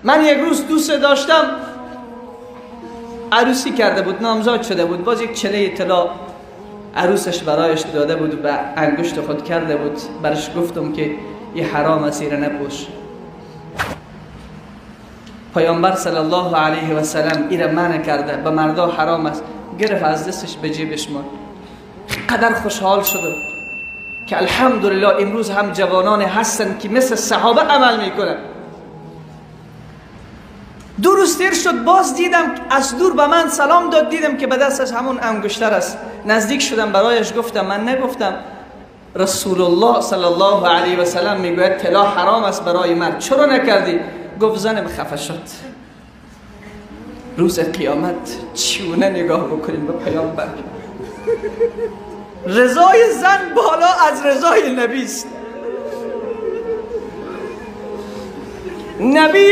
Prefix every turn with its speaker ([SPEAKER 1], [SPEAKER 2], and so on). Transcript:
[SPEAKER 1] من یک روز دوست داشتم، عروسی کرده بود، نامزاد شده بود، باز یک چله طلا عروسش برایش داده بود و به انگشت خود کرده بود. برش گفتم که یه حرام است، ایره نپوش. پیامبر صلی الله علیه و سلم ایره منع کرده، به مردا حرام است. گرفت از دستش به جیبش ماند. قدر خوشحال شدم که الحمدلله امروز هم جوانان هستن که مثل صحابه عمل میکنن. 2 روز تیر شد، باز دیدم از دور به من سلام داد، دیدم که به دستش همون انگشتر است. نزدیک شدم برایش گفتم، من نگفتم رسول الله صلی الله علیه و سلم میگوید طلا حرام است برای مرد، چرا نکردی؟ گفت زنم خفه شد. روز قیامت چونه نگاه بکنیم به پیامبر؟ رضای زن بالا از رضای نبی است. نبی